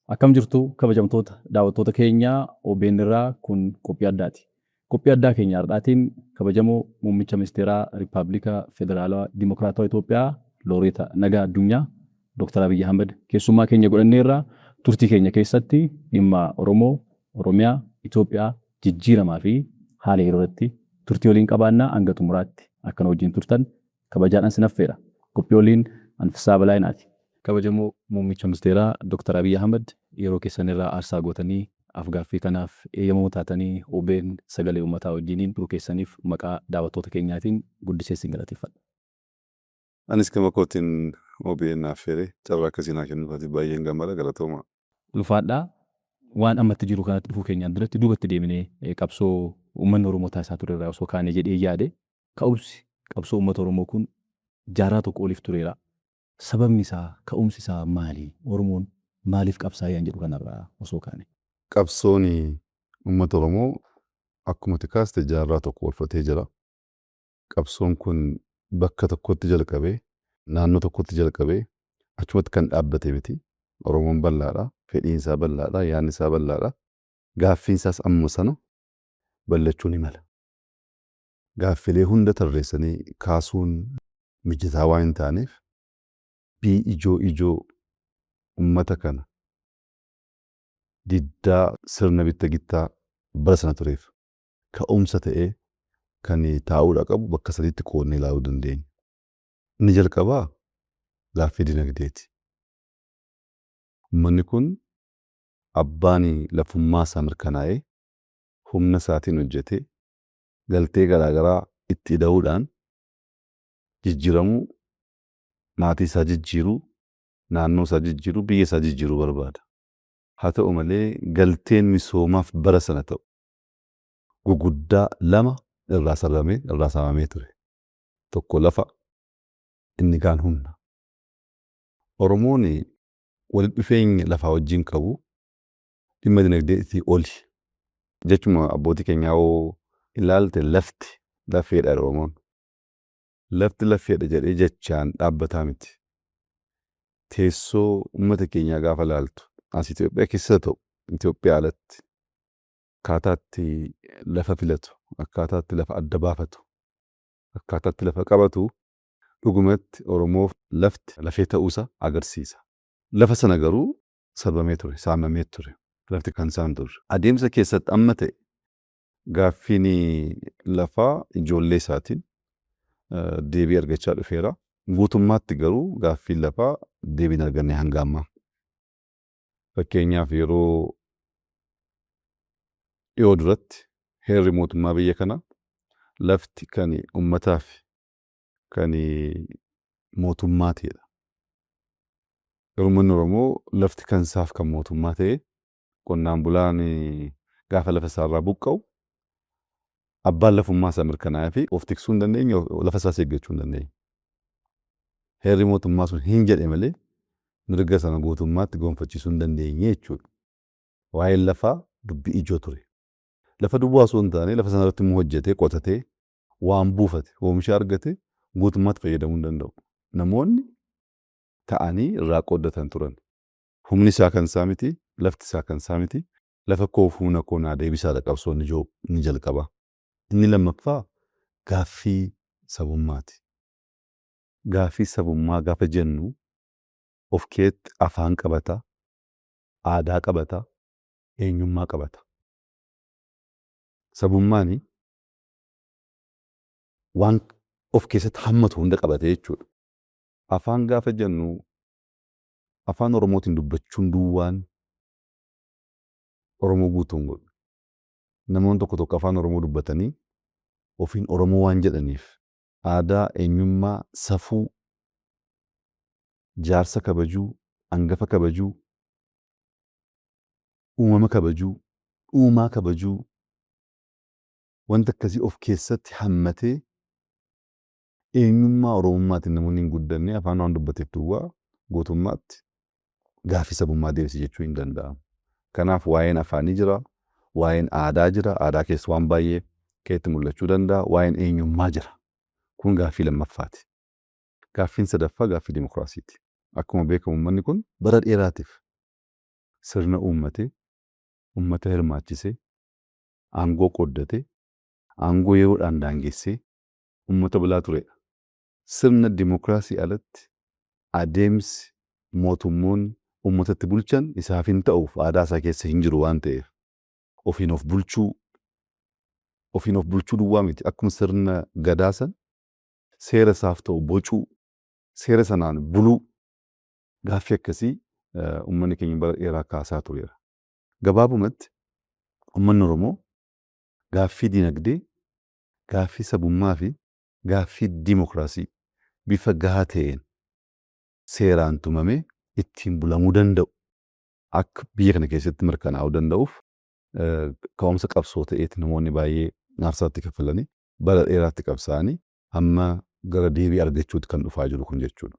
Akkam jirtu kabajamtoota daawwattoota keenyaa OBN irraa kun qophii addaati. Qophii addaa keenya har'aatiin kabajamoo muummicha ministeeraa Riippaabilika Federaalawaa Dimokiraatawaa Itoophiyaa Looreeta Nagaa Addunyaa Dooktar Abiyyi Ahmad keessummaa keenya godhanneerra. Turtii keenya keessatti dhimma Oromoo, Oromiyaa, Itoophiyaa jijjiiramaa fi haala yeroo irratti turtii waliin qabaanna. Hanga xumuraatti akka nu wajjin turtan kabajaadhaan sin affeera. Qophii waliin an Fissaa Balaayinaati. Kabajamoo Muummicha Ministeeraa Dr. Abiy Ahmad, yeroo keessan irraa aarsaa gootanii af-gaaffii kanaaf eeyyamamoo taatanii OBN Sagalee Uummataa wajjiniin turuu keessaniif maqaa daawwattoota keenyaatiin guddisee sin galateeffadha. Anis gama kootiin OBN na affeeree carraa akkasii naa kennuu isaatiif baay'een gammada, galatoomaa. Ulfaadhaa. Waan amma itti jiru kanatti dhufuu keenyaan duratti duubatti deebinee qabsoo uummanni Oromoo taasisaa ture irraa osoo kaanee jedhee yaade. Ka'umsi qabsoo uummata Oromoo kun jaarraa tokko oliif tureera. Sababni isaa, ka'umsi isaa maali? Oromoon maaliif qabsaa'e an jedhu kanarraa osoo kaane. Qabsoon uummata Oromoo akkuma ati kaaste jaarraa tokko ol fudhatee jira. Qabsoon kun bakka tokkotti jalqabee, naannoo tokkotti jalqabee achumatti kan dhaabbate miti. Oromoon bal'aadha. Fedhiin isaa bal'aadha. Yaadni isaa bal'aadha. Gaaffiin isaas ammuma sana bal'achuu ni mala. Gaaffilee hunda tarreessanii kaasuun mijataa waan hin taaneef, dubbii ijoo ijoo ummata kana diddaa sirna bitta gittaa bara sana tureef ka'umsa ta'ee kan taa'uudha qabu bakka sadiitti qoodnee ilaaluu dandeenya. Inni jalqabaa gaaffii dinagdeeti. Ummanni kun abbaan lafummaa isaa mirkanaa'ee humna isaatiin hojjetee galtee garaa garaa itti ida'uudhaan jijjiiramuu, maatii isaa jijjiiruu, naannoo isaa jijjiiruu, biyya isaa jijjiiruu barbaada. Haa ta'u malee galteen misoomaaf bara sana ta'u guguddaa lama irraa sarbamee, irraa saamamee ture. Tokko lafa, inni kaan humna. Oromoon walitti dhufeenya lafaa wajjin qabu dhimma dinagdeetii oli. Jechuma abbootii keenyaa hoo ilaalte, lafti lafeedha jedha Oromoon. Lafti lafeedha jedhee jechaan dhaabbataa miti. Teessoo uummata keenyaa gaafa ilaaltu, as Itoophiyaa keessa ta'u Itoophiyaa alatti, akkaataatti lafa filatu, akkaataatti lafa adda baafatu, akkaataatti lafa qabatu dhugumatti Oromoof lafti lafee ta'uusaa agarsiisa. Lafa sana garuu sarbamee ture, saamamee ture. Lafti kan isaa hin turre. Adeemsa keessatti amma ta'e gaaffiin lafaa ijoollee isaatiin deebii argachaa dhufeera. Guutummaatti garuu gaaffiin lafaa deebii hin arganne hanga ammaa. Fakkeenyaaf, yeroo dhiyoo duratti heerri mootummaa biyya kanaa lafti kan uummataa fi kan mootummaatiidha. Garuu uummanni Oromoo lafti kan isaaf kan mootummaa ta'e, qonnaan bulaan gaafa lafa isaarraa buqqa'u abbaan lafummaa isaa mirkanaa'ee fi of tiksuu hin dandeenye, lafa isaas eeggachuu hin dandeenye. Heerri mootummaa sun hin jedhe malee mirga sana guutummaatti gonfachiisuu hin dandeenye jechuudha. Waa'een lafaa dubbii ijoo ture. Lafa duwwaa osoo hin taane, lafa sanarratti immoo hojjetee, qotatee, waan buufate, oomisha argate guutummaatti fayyadamuu hin danda'u. Namoonni ta'anii irraa qooddatan turan. Humni isaa kan isaa miti, lafti isaa kan isaa miti, lafa koof humna koo naa deebisaadha qabsoon ijoo inni jalqabaa. Inni lammaffaa gaaffii sabummaati. Gaaffii sabummaa gaafa jennu of keetti afaan qabata, aadaa qabata, eenyummaa qabata. Sabummaan waan of keessatti hammatu hunda qabate jechuudha. Afaan gaafa jennu Afaan Oromootiin dubbachuun duwwaan Oromoo guutuu hin godhu. Namoonni tokko tokko Afaan Oromoo dubbatanii ofiin Oromoo waan jedhaniif aadaa, eenyummaa, safuu, jaarsa kabajuu, hangafa kabajuu, uumama kabajuu, uumaa kabajuu, wanta akkasii of keessatti hammatee eenyummaa Oromummaatiin namoonni hin guddanne afaan waan dubbateef duwwaa guutummaatti gaaffii sabummaa deebise jechuu hin danda'amu. Kanaaf waa'een afaanii jira, waa'een aadaa jira, aadaa keessa waan baay'ee keetti mul'achuu danda'a, waa'een eenyummaa jira. Kun gaaffii lammaffaati. Gaaffiin sadaffaa gaaffii dimokiraasiiti. Akkuma beekamu uummanni kun bara dheeraatiif Sirna uummatee, uummata hirmaachisee, aangoo qooddatee, aangoo yeroodhaan daangessee uummata bulaa turedha. Sirna dimokiraasii alatti adeemsi mootummoonni uummatatti bulchan isaaf hin ta'uuf, aadaa isaa keessa hin jiru waan ta'eef, ofiin of bulchuu, ofiin of bulchuu duwwaa miti, akkuma sirna gadaa san seera isaaf ta'u bocuu, seera sanaan buluu, gaaffii akkasii uummanni keenya bara dheeraa kaasaa tureera. Gabaabumatti uummanni Oromoo gaaffii dinagdee, gaaffii sabummaa fi gaaffii dimokiraasii bifa gahaa ta'een seeraan tumamee ittiin bulamuu danda'u akka biyya kana keessatti mirkanaa'uu danda'uuf ka'umsa qabsoo ta'eeti namoonni baay'ee aarsaatti kaffalanii, bara dheeraatti qabsaa'anii, amma gara deebii argachuutti kan dhufaa jiru kun jechuudha.